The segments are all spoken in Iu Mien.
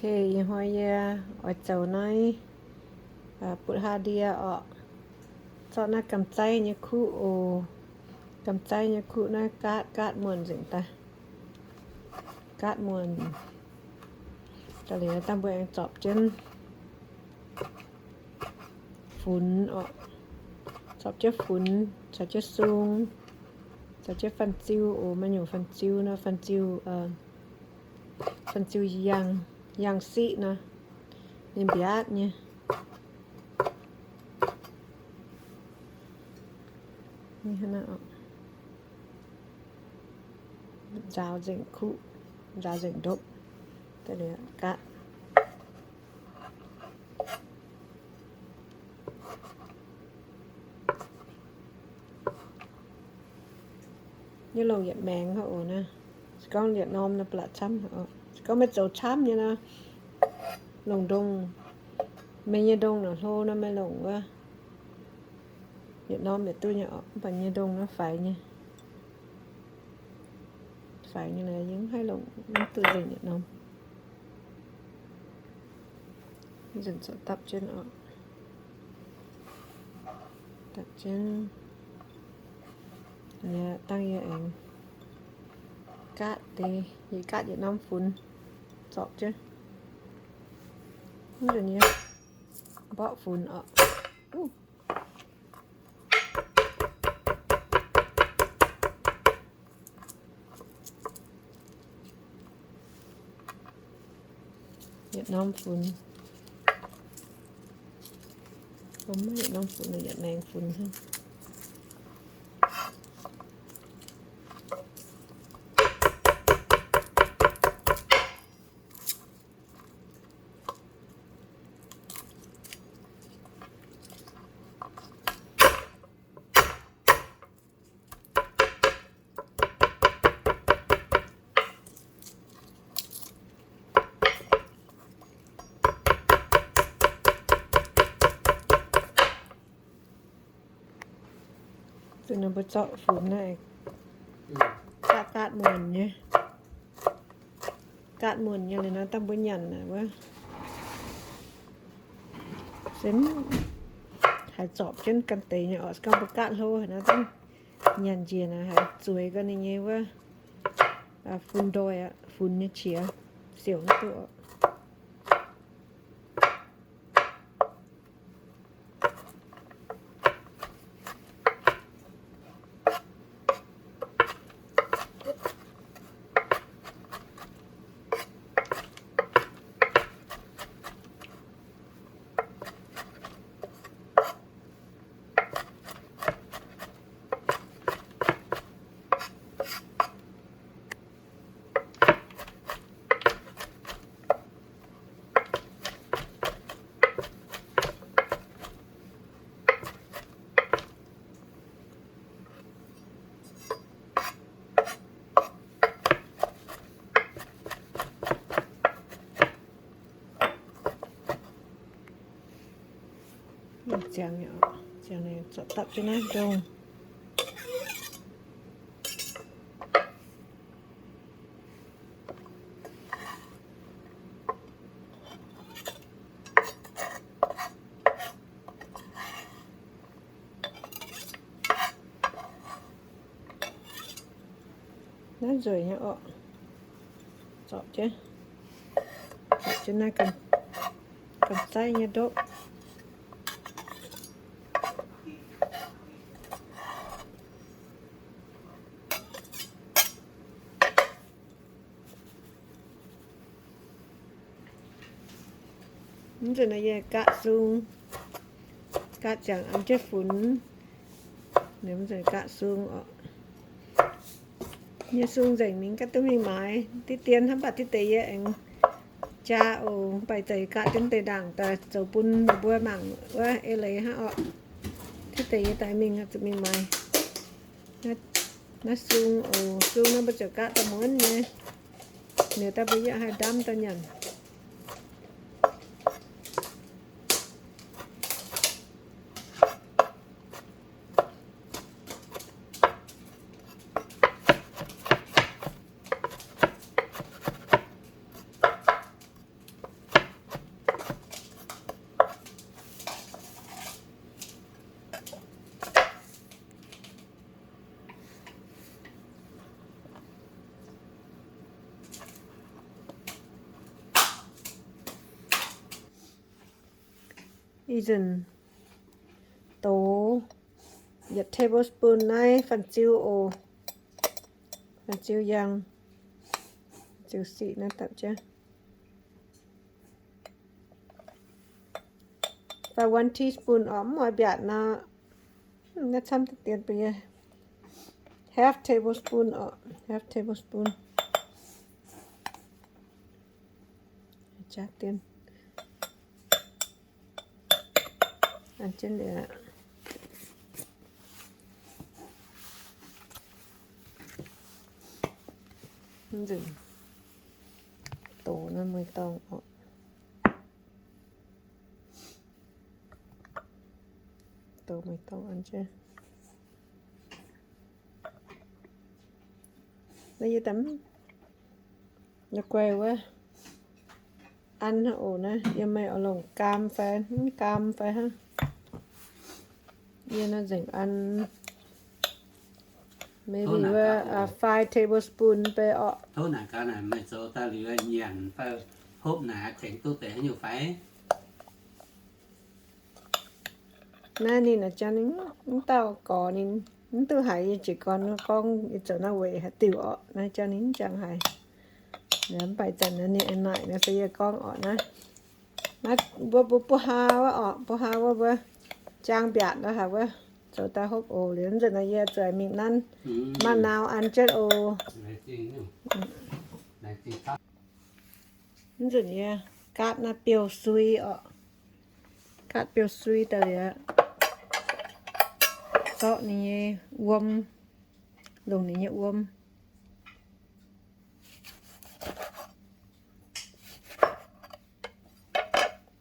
Ih hnoi yie oix zoux naaiv butc haa ndie orqc. Zorqv naaiv gamh zaiv nyei kuqv oc. Gamh zaiv nyei kuqv naaiv gaatv, gaatv muonc nzengc daaih. Gaatv muonc. Daaih liuz dangh mbuo aengx zorpc jienv funx orqc. Zorpc jienv funx, caux jienv sung, caux jienv fanh ziu oc. Maaih nyungc fanh ziu nor, fanh ziu, fanh ziu yangh, yangh siqv nor, ninh mbiaatv nyei. Nzaaux nzengc kuqv, nzaaux nzengc ndopv, daaih liuz gaatv. Yie longc yietc maengx hnangv oc naaiv. Se gorngv yietc norm naaiv ba'laqc camv. Se gorngv meih zoux camv nyei nor, longc ndongh, meih nyei ndongh naaic hlo nor meih longc wuov yietc norm yietc duqv nyei orqc. Mv baac yie nyei ndongh naaiv faix nyei. Faix nyei naaic yie mv haih longc, mv duqv nzengc yietc norm. Nzunc zoux dapv jienv orqc. Dapv jienv. Dangh yie aengx gaatv deix, yie gaatv yietc norm funx zorpc jienv. Mv nzunc yie mborqv funx orqc. Yietc norm funx. Mv, yietc norm funx, yietc maengx funx hnangv. Zuqc ninh mbuo zorqv funx naaiv, gaatv gaatv muonc nyei. Gaatv muonc nyei liuz nor, dangh mbuo nyanc naaic wuov, se haiz zorpc jienv ganh deix nyei orqc. Se gorngv mbuo gaatv hlo haic nor, dangh nyanc njiec naaic haiz zueiz gau ninh nyei wuov, funx ndoih aqv, funx nyei qiex siouc duqv. Ziangx, ziangx naaiv zorqv dapv jienv naaiv ndongh. Naaiv nzueic nyei orqc. Zorpc jienv, zorpc jienv naaiv gamh, gamh zaiv nyei ndopv. Mv nzunc naaiv yie gaatv sung, gaatv ziangx an jienv funx. Mv nzunc gaatv sung orqc. Yie sung nzengc mingh gaax duqv mingh maaiz diqv dien hnangv, mv baac diqv deix yie aengx jaa oc. Mv baac daaih gaatv jienv deix ndaangc daaih zoux bun ninh mbuo mangc wuov eix leiz hnangv orqc. Diqv deix yie daaih mingh zuqc mingh maaiz. Naaiv sung oc, sung naaiv mbuo ziouc gaatv daaih muonz nyei. Liuz daaih mbuo yie haih ndamv daaih nyanc. Ih nzunc dox yietc tablespoon naaiv fan-ziu oc. Fan-ziu yangh, fan-ziu siqv naaiv dapc jienv. Fai one teaspoon oc, mv oix mbiaatc nor, naaiv camv deix dien bun yie. Half tablespoon oc, half tablespoon. Jaav dien. An jienv liuz aqv. Nzunc dox naaiv mueiz-dorngh oc. Dox mueiz-dorngh an jienv. Naaiv yie daaih mv, yie guai wuov an hnangv oc. Naaiv yie meih oix longc gaam fai mv gaam fai hnangv. Yie naaiv nzengc an, maybe wuov, uh, five tablespoon bei orqc. Tov naaic gaax naaic meih zoux daaih liuz nyanc fai hopv naaic tengx duqv deix haaix nyungc fai? Naaiv ninh jangx ninh mv dauh gorx ninh mv duqv haiz yie jiez gorn gorngv yie zoux naaiv weic haaix diuc orqc. Naaiv jangx ninh mv jangx haiz. Mv baac zanc naaiv ninh naaic naaiv se yie gorngv orqc naaiv. Naaiv mbuo mbuo buo haa wuov orqc, buo haa wuov mbuo jaang mbiaatc nor haic wuov, zoux daaih hopv oc. Liuz nzunc naaiv yie zueiz mingh nanv ma'nau an jienv oc. Nzunc yie gaatv naaiv biouv-sui orqc. Gaatv biouv-sui daaih liuz, zorqv ninh nyei wuom, longc ninh nyei wuom,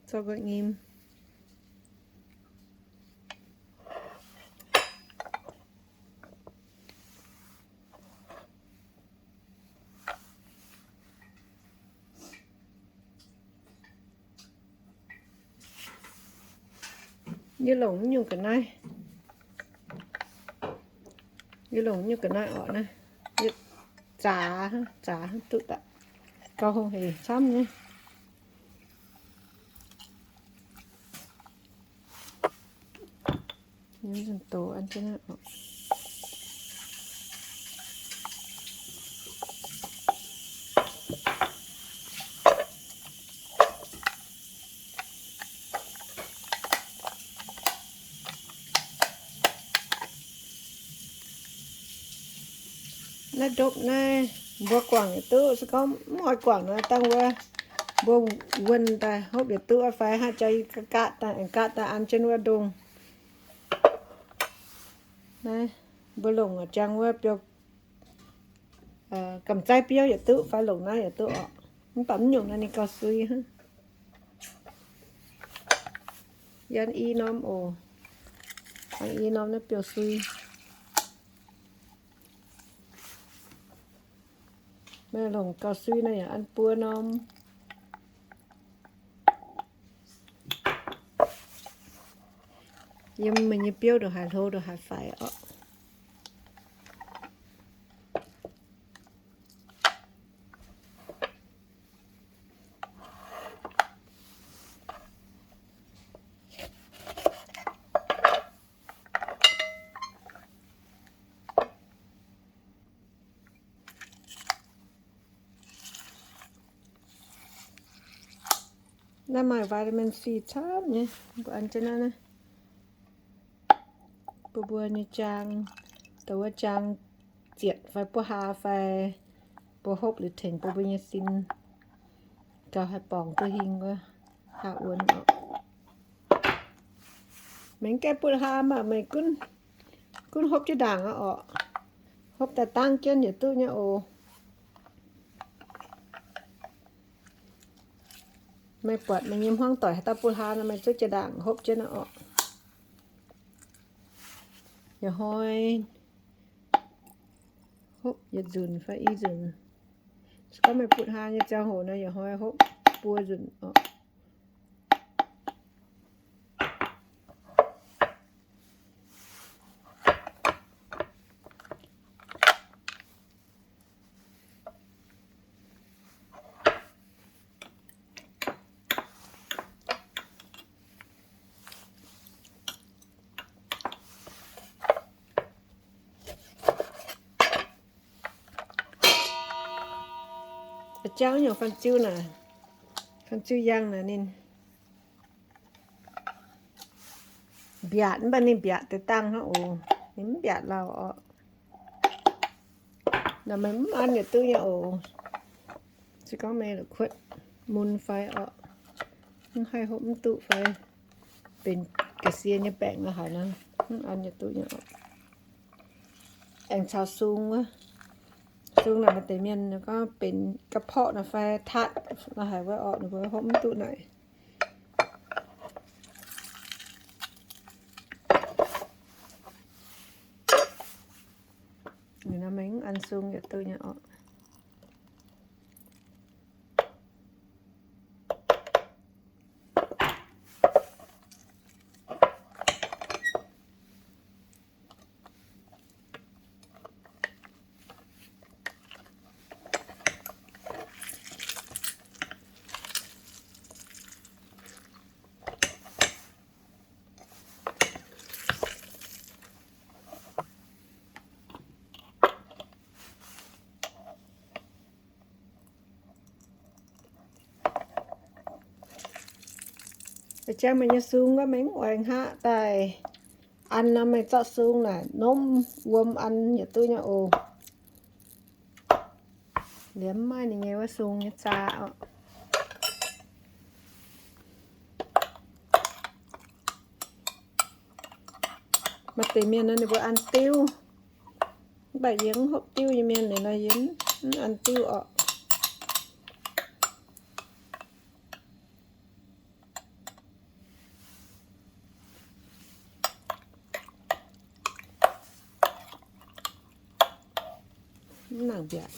zorqv nqa'nyim. Yie longc nyungc ga'naaiv, yie longc nyungc ga'naaiv orqc naaiv, yie zaax, zaax duqv daaih gauh hungh hec camv nyei. Naaiv ndopv naaiv mbuo guangc yietc duqv, se gorngv mv oix guangc nor dangh wuov mbuo wuonh daaih hopv yietc duqv fai hnangv. Jaa yie gaatv daaih, gaatv daaih an jienv wuov ndongh. Naaiv mbuo longc jangx wuov biouv, gamh zaiv biouv yietc duqv fai longc naaiv yietc duqv orqc. Mv baac mv nyungc naaiv ninh gauh sui hnangv. Yie an i norm oc. An i norm naaiv biouv-sui. Meih longc gauh sui nor yaac an buo norm. Yiem meih nyei biouv ndongc haaix hlo ndongc haaix faix orqc. Naaiv maaih vitamin C camv nyei, mbuo an jienv naaiv, naaiv bun mbuo nyei jaang, dongh wuov jaang zietc fai buov haa fai mbuo hopv liuz tengx bun mbuo nyei sin gauh haih borngz duqv hingh wuov haa wuonx oc. Meih mv gaengh butv haa maah, meih gunv, gunv hopv jienv ndaangc aqv orqc. Hopv daaih dangv jienv yietc duqv nyei oc. Meih buatc meih nyei hmuangv doic haaix dauh butv haa nor, meih zuov jienv ndaangc hopv jienv aqv orqc. Yietc hnoi hopv yietc nzunc fai i nzunc. Se gorngv meih butv haa nyei ziangh hoc nor, yietc hnoi hopv buo nzunc orqc. Jauv nyei faan-ziu naaic, faan-ziu yangh naaic ninh mbiaatc, mv baac ninh mbiaatc deix dangh hnangv oc. Ninh mv mbiaatc lauh orqc. Naaic meih mv an yietc duqv nyei oc. Se gorngv meih la'kuotv mun fai orqc, mv haih hopv mv duqv fai benx ga'sie nyei baengc la'haic nor, mv an yietc duqv nyei orqc. Aengx caux sung wuov. Sung naaic maaih deix mienh gorngv benx ga'porqv naaic fai tatv la'haic wuov orqc, ninh mbuo hopv mv duqv naaic. Ninh nor meih mv an sung yietc duqv nyei orqc. Meih jangx meih nyei sung wuov, meih mv oix hngaqv daaih an nor, meih zorqv sung naaic nomv wuom an yietc duqv nyei oc. Liemh mv maaih ninh nyei wuov sung nyei zaa orqc. Maaih deix mienh nor ninh mbuo an diuv, mv baac yie mv hopv diuv nyei mienh, ninh nor yie mv an diuv orqc. Mv nangc mbiaatc,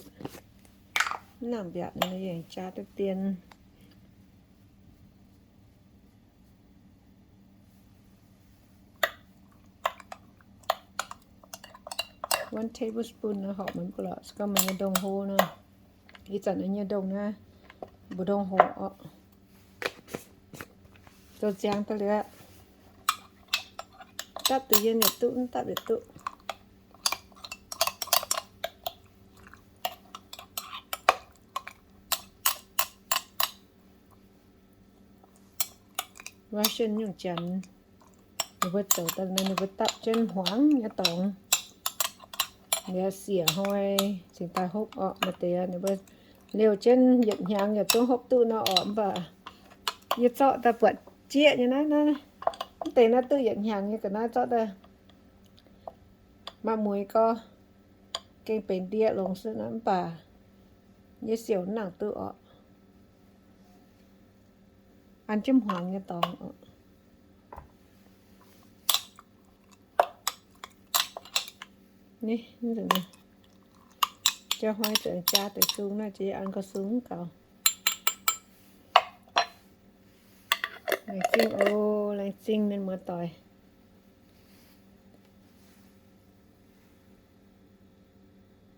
mv nangc mbiaatc, ninh yaac jaa duqv dien. One tablespoon nor horpc mangc gaax lorqc, se gorngv meih nyei ndongh hlo nor. Ih zanc yie nyei ndongh naaiv mbu'ndongx hoc orqc. Zoux ziangx daaih liuz, dapv deix yie yietc duqv, mv dapv yietc duqv. Russian nyungc janx, ninh mbuo zoux daaih nor, ninh mbuo dapv jienv hmuangx nyei dorngx, liuz siec hnoi cingx daaih hopv orqc. Maaih deix ninh mbuo liouh jienv yietc hnyangx yaac zungv hopv duqv nor orqc. Mv baac yie zorqv daaih buatc jieqv nyei naaiv, naaiv, mv deix naaiv duqv yietc hnyangx nyei ga'naaiv zorqv daaih maaih mueiz gorx, gengh benx ndie longx se naaiv, mv baac yie siouc mv nangc duqv orqc. An jienv hmuangx nyei dorngx orqc. Ni, jauv hnoi zuqc jaa deix sung naaiv, jiex an gauh sung mv gaux. Laengz zingh oc, laengz zingh mienh muoz-doic.